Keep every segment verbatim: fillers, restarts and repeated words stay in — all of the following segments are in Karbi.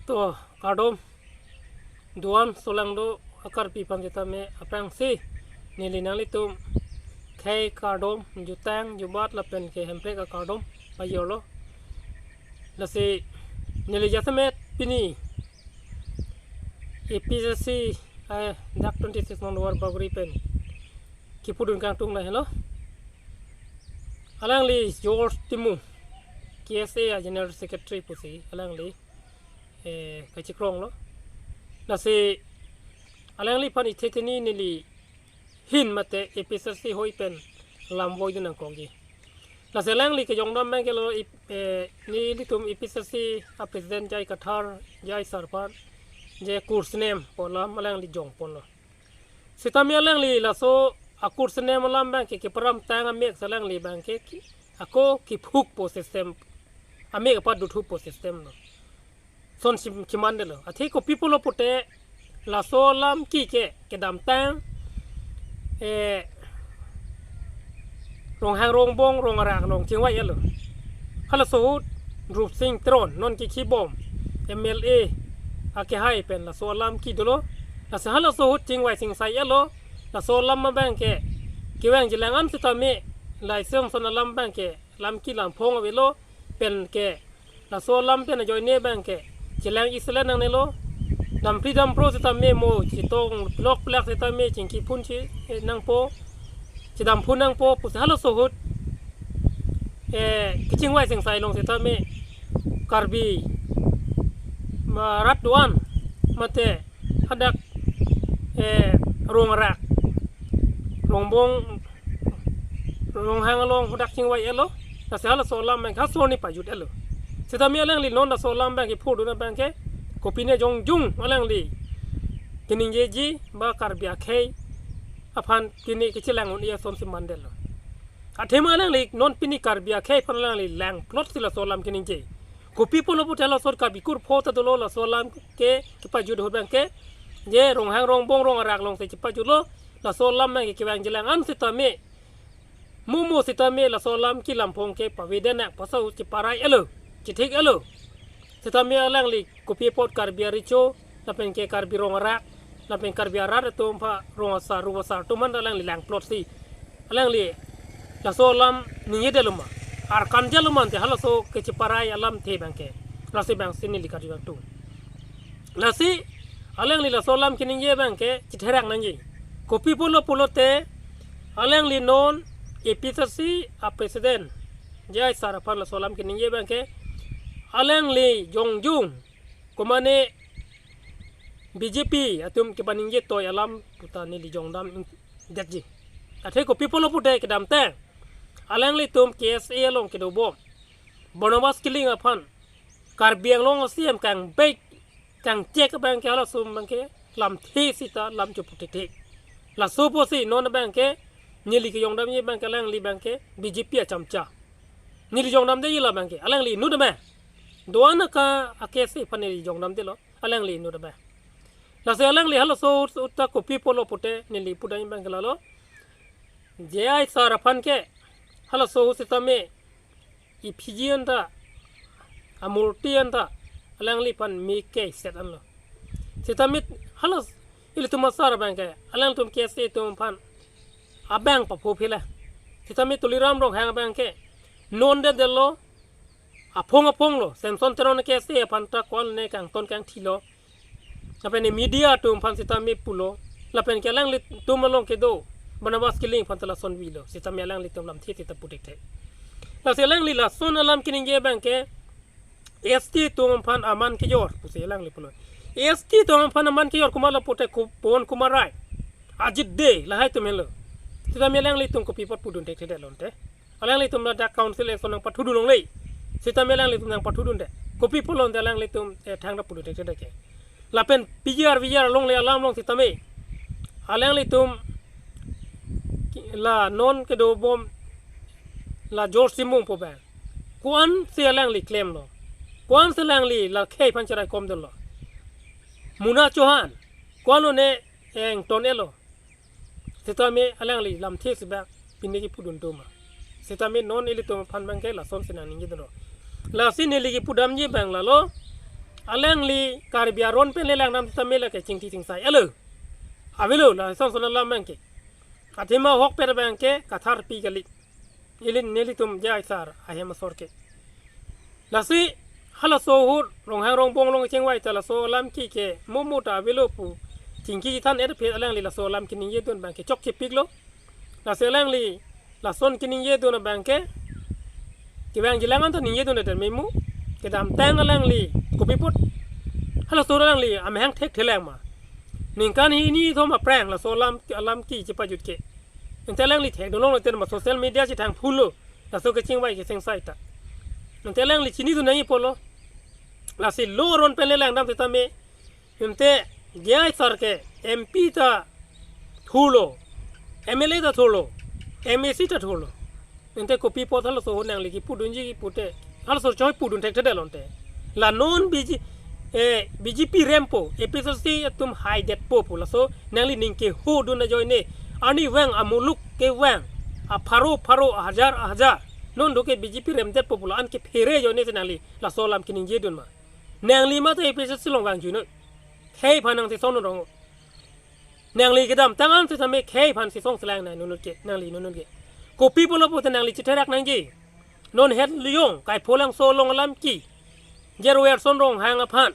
To, kardom. Duan solangdo a-Karbi aphan sitame aphrangsi neli nanglitum khei kardom, jutang, jubat lapen ke hemprek akardom pajirlo. Lasi neli jasemet pini A P S S C, eh, dak twenty-six number Bagori pen kipudun kangtung lahelo. Alangli George Timung, K S A a-General Secretary pusi alangli, eh, kachikronglo. Lasi alangliphan ithe tini neli hin mate A P S S C hoi pen lam voidun nangkokji. Lasi alangli kejongdam abang ke lo ip-, eh, nelitum A P S S C a-President J I Kathar, J I sir aphan, je kursenem pu alam alangli jongponlo. Sitame alangli laso akursenem alam abang ke keparam tang amek si alangli abang ke ki-, ako kiphukpo system, amek apa duthupo system lo. Son sim kimandetlo. Athe kopi pulo pute laso alam ki ke kedamtang, eh, Ronghang Rongbong Rong Arak along chingvai-etlo. Halaso ahut Rupsing Teron non kikhibom M L A akehai pen laso alam ki dolo. Lasi halaso ahut chingvai singsai-etlo. Laso alam abang ke kevang jilang an sitame laisong son alam abang ke lam ki lam phong avelo pen ke laso alam pen ajoine abang ke chelang-i selen nangnelo. Dampri dampo sitame mo chetong plok plak sitame chingki phun chi, eh, nangpo, chedam phun nangpo pusi halaso ahut, eh, kechingvai singsai along sitame Karbi ma rat do-an mate hadak, eh, Rong Arak, Rongbong, Ronghang along hadak chingvai-etlo. Lasi halaso alam abang ke halaso arni pajut-etlo. Sitame alangli non laso alam abang ke phurdun abang ke kopine jongjung alangli keningjeji ba Karbi akhei aphan kene kechelang un-e ason si mandetlo. Athema alangli non pini Karbi akhei aphan alangli langplot si laso alam keningje. Kopi pulo pute laso Karbi kurpho ta dolo laso alam ke kepajut ahut abang ke, je Ronghang Rongbong Rong Arak along si chepajutlo. Laso alam abang ke kevang jilang an sitame, mumu sitame laso alam ki lam phong ke pavedet nang, pasau cheparai-etlo, chethik-etlo. Sitame alangli kopi apot Karbi arecho lapen ke Karbi Rong Arak lapen Karbi arat atum aphan, rong asar, ru asar atum aphan alangli langplot si alangli laso alam ningjedetlo ma, arkan jalo ma ante halaso kecheparai alamthe abang ke. Lasi abang si neli karju kangtung. Lasi alangli laso alam keningje abang ke chetherak nangji. Kopi pulo pulote alangli non A P S S C a-President J I sir aphan laso alam keningje abang ke alangli jongjung komane B J P atum kepaningje toi alam puta neli jongdamdetji. Athe kopi pulo pute kedamtang alanglitum K S A along kedobom Barnabas Killing aphan Karbi Anglong a-C E M kangvek kangchek abang ke halaso abang ke lamthe sita lam chopu thekthe. Laso apotsi non abang ke neli kejongdamji abang ke alangli abang ke B J P achamcha. Neli jongdamde ila abang ke alangli inut abang. Do-an aka a-K S A aphan neli jongdamdelo, alangli inut abang. Lasi alangli halaso ahut ta kopi pulo pute neli pudam abang ke lalo, J I sir aphan ke halaso ahut sitame effigy anta, amurti anta alangliphan mekei set anlo. Sitame halas ilitum asar abang ke, alangtum K S A atum aphan abang papho phila. Sitame Tuliram Ronghang abang ke non dedetlo, aphong aphonglo, Samson Teron K S A aphan ta ko-an ne kangton kangthilo. Lapen ne media atum aphan sitame pulo. Lapen ke alanglitum along kedo Barnabas Killing aphan ta lason vilo. Sitame alanglitum lamthe sita pu thekthe. Lasi alangli lason alam keningje abang ke S T atum aphan aman kejor pusi alangli pulo. S T atum aphan aman kejor komatlo pute Ku-, Pawan Kumar Rai, Ajit Dey, lahai atum henlo. Sitame alanglitum kopi apot pudun thekthedetlo ante. Alanglitum ladak council election nangpathudun longle. Sitame alanglitum nangpathudunde. Kopi pulo ante alanglitum, eh, thangta pudun thekthedetke. Lapen P G R V G R longle alam along sitame alanglitum ki-, la non kedobom la George Timung pu abang, ko-ansi alangli klemlo? Ko-ansi alangli la khei aphan cheraikomdetlo? Muna Chauhan, ko-anlo ne engton-etlo? Sitame alangli lamthe si abang pine kipudun doma. Sitame non ilitum aphan abang ke lasonsi nangningjedunlo. Lasi neli kipudamji abang lalo, alangli Karbi aron pen le langdam sitame lake chingthi chingsai alo. Avelo lason son alam abangke. Athema ahokpet abangke katharpi kali. Ili nelitum J I sir ahem asor ke. Lasi halaso ahut Ronghang Rongbong along chingvai ta laso alam ki ke momo ta avelo pu chingki than er phe alangli laso alam keningjedun abangke chokche piklo. Lasi alangli lason keningjedun abangke kevang jilang anta ningjedunde memu. Kedamtang alangli kopi apot halaso alangli amahang thekthelang ma. Ningkan hini thom aphrang laso alam alam ki chepajut ke. Ante alangli thekdunlong laten ma social media chethang phulo. Laso kechingvai kechingsai ta. Ante alangli chinidun nangji apotlo. Lasi lo aron pen le langdam sitame. Ante J I sir ke M P ta thurlo, M L A ta thurlo, M A C ta thurlo. Ante kopi apot halaso ahut nangli kipudunji pute. Halaso choi pudun thekthedetlo ante. La non B J, eh, B J P rempo, A P H L C atum haidetpo pu laso nangli ning kehudun ajoine. Arnivang amuluk kevang. Apharo pharo ahajar ahajar. Non doke B J P remdetpo pu la-an kephere ajoine si nangli laso alam keningjedun ma. Nangli mate A P H L C along vangjuinoi. Khei aphan nangchesong non rong. Nangli kedamtang an sitame khei aphan chesong selang nang inut ke, nangli inut ke. Kopi apotlo pute nangli chetherak nangji. Non het liyong, Kaipholangso along alam ki. Jerwerson Ronghang aphan.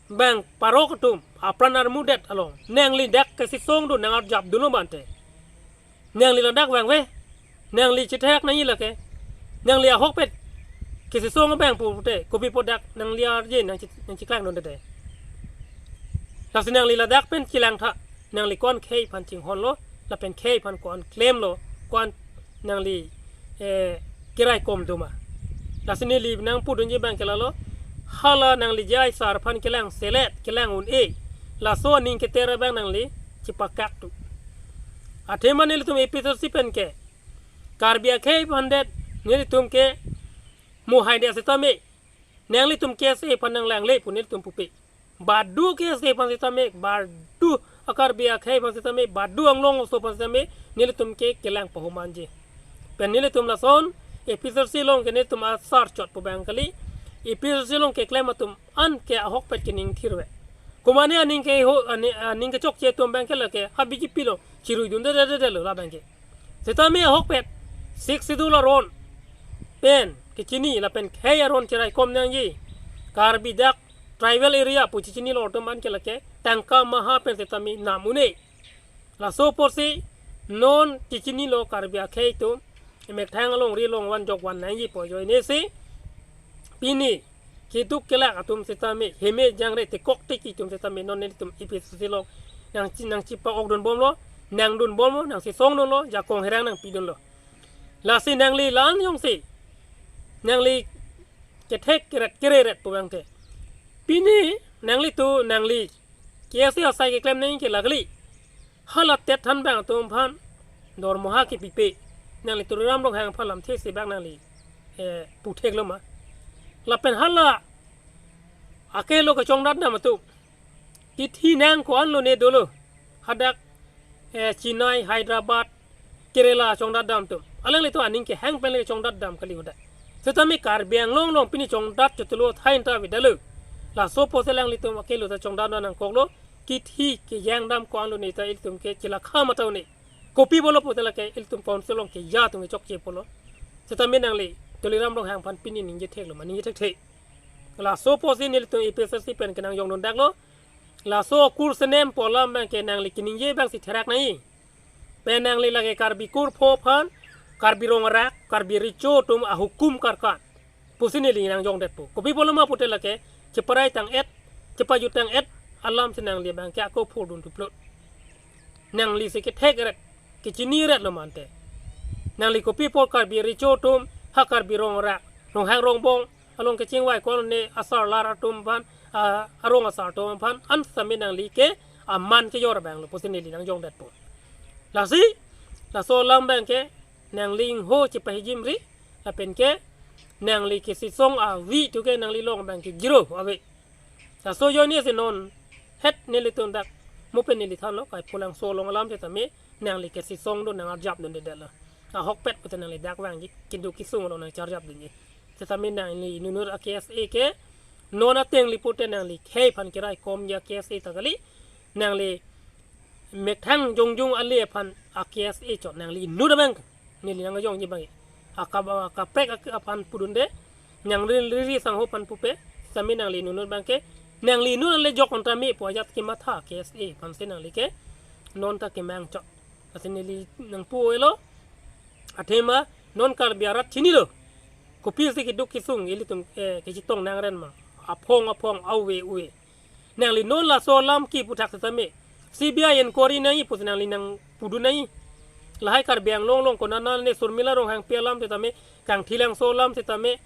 Bang parok atum, apran armudet along. Nangli dak kachesongdun nang arjapdunlo ma ante. Nangli ladak vangve. Nangli chetherak nangji lake. Nangli ahokpet kachesong abang pute kopi apot dak nangli arje nang chi-, nangchiklangdunde. Lasi nangli ladak pen chelang tha. Nangli ko-an khei aphan chinghonlo, lapen khei aphan ko-an klemlo, ko-an nangli, eh, keraikom do ma. Lasi neli nangpudunji abangke lalo. Hala nangli J I sir aphan kelang selet, kelang un-e. Laso aning keter abang nangli chepakak tu. Athema nelitum A P H L C pen ke Karbi akhei aphan det, nelitum ke muhai det sitame. Nanglitum K S A aphan nanglangle pu nelitum pupe. Badu K S A aphan sitame, badu a-Karbi akhei aphan sitame, badu Anglong oso aphan sitame, nelitum ke kelang pahomangji. Pen nelitum lason, A P H L C along ke nelitum asar chot pu abang kali, A P H L C along keklem atum an ke ahokpet kening thirve. Komane aning keho, aning, aning kechokche atum abangke lake, ha B J P along, chiruidundedetlo la abangke. Sitame ahokpet, Sixth Schedule aron pen kechini lapen khei aron cheraikom nangji. Karbi dak tribal area pu chechinilo atum an ke lake tangka maha pen sitame nam un-e. Laso apotsi non chechinilo Karbi akhei atum emethang alongri along vanjok van nangji pu ajoine si pini keduk kelak atum sitame, heme jangre tekok teki atum sitame non nelitum A P H L C along nangchi-, nangchipa-okdunbomlo, nangdunbomlo, nangchesongdunlo, jakong herang nangpidunlo. Lasi nangli la-an jongsi nangli kethek keret kereret pu abangke. Pini nanglitum, nangli K S A asai keklem nangji ke la kali. Hala tet than abang atum aphan dormoha kepipe. Nangli Tuliram Ronghang aphan lamthe si bak nangli, eh, putheklo ma. Lapen hala akelo kachongdat dam atum. Kithi nang ko-anlo ne dolo. Hadak, eh, Chennai, Hyderabad, Kerala chongdat dam atum. Alanglitum aning kehang pen le chongdat dam kali hadak. Sitame Karbi Anglong along pini chongdat chotlo thain ta avedetlo. Laso apotsi alanglitum akelo ta chongdat dam nangkoklo. Kithi kejang dam ko-anlo ne ta ilitum ke chilakha matha un-e. Kopi apotlo pute lake ilitum council along keja atum kechokche apotlo. Sitame nangli Tuliram Ronghang aphan pini ningje theklo ma, ningje thekthe. Laso apotsi nelitum A P H L C pen kenangjongdundaklo. Laso akur senem pu alam abangke nangli keningje abangsi therak nangji. Pen nangli lake Karbi kurpho aphan, Karbi rong arak, Karbi recho atum ahukum karkan pusi neli nangjongdetpo. Kopi apotlo ma pute lake, cheparai tang-et, chepajut tang-et alamsi nangli abangke ako phurdun thuplot. Nanglisi kethek eret, kechini eretlo ma ante. Nangli kopi apot Karbi recho atum, ha Karbi rong arak, Ronghang Rongbong along kechingvai ko-anlo ne asar lar atum aphan, a, arong asar atum aphan, an sitame nangli ke aman kejor abanglo pusi neli nangjongdetpo. Lasi, laso alam abangke, nangli ingho chepahijimri, lapen ke, nangli kachesong avi tu ke nangli long abangke zero ave. Laso ajoine si non het nelitum dak mo pen neli thanlo Kaipholangso along alam sitame nangli kachesongdun nang arjapdundedetlo. Ahokpet pute nangli dak vangji keduk kesung along nangcharjapdunji. Sitame nangli inutnut a-K S A ke Non ateng li pute nangli khei aphan kerai kom ya K S A ta kali. Nangli methang jongjong ale aphan a K S A chot nangli inut abang. Neli nangjongji abang. Aka, akaprek ak-, aphan pudunde. Nang ri, ri, ri sangho aphan pupe. Sami nangli inut abang ke. Nangli inut ale jok anta me pu ajat kematha K S A aphan si nangli ke. Non ta kemang chot. Lasi neli nangpu-elo. Athema non Karbi arat chinilo. Kopisi keduk kesung ilitum, eh, kechetong nangren ma. Aphong aphong, ave ave. Nangli non laso alam kipu thak setame C B I inquiry nangji pusi nangli nangpudun nangji. Lahai Karbi Anglong along konat nane Surmila Ronghangpi alam setame, Kangthilangso alam setame,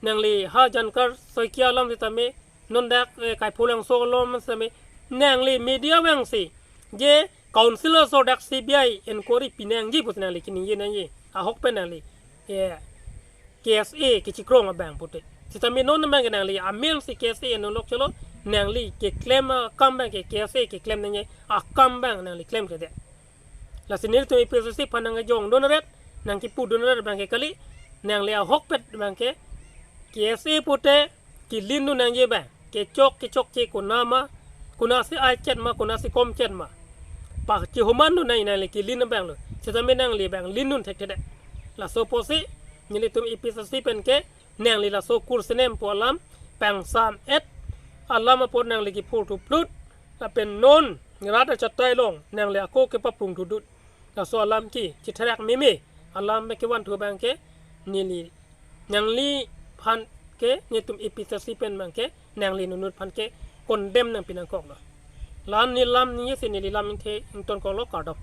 nangli ha Jankar Saikia alam setame, non dak, eh, Kaipholangso alam setame, nangli media vangsi je councillor so dak C B I inquiry pinangji pusi nangli keningje nangji. Ahok pen nangli, eh, K S A kechekrong abang pute. Setame non abang ke nangli amen si K S A non lok cholo, nangli keklem akam abang ke K S A keklem nangji akam abang nangli klemkledet. Lasi nelitum A P H L C aphan nangjongdun ret, nangkipudun ret abang ke kali, nangli ahokpet abang ke K S A pute kelindun nangji abang. Kechok kechokche konat ma, konatsi ai chet ma, konatsi kom chet ma. Pak chihumandun nangji nangli kelin abang lo. Setame nangli abang lindun thekthedet. Laso apotsi nelitum A P H L C pen ke nangli laso kursenem pu alam pangsam-et alam apot nangli kiphur thuplut. Lapen non rat achatai along nangli ako kepaprung thudut. Laso alam ke chetherak meme alam abang kevan thu abang ke neli nangliphan ke nelitum A P H L C pen abang ke nangli inut aphan ke condemn nangpi nangkoklo. La-an neli lam ningje si neli lam ingthe ingtonkoklo, kardom.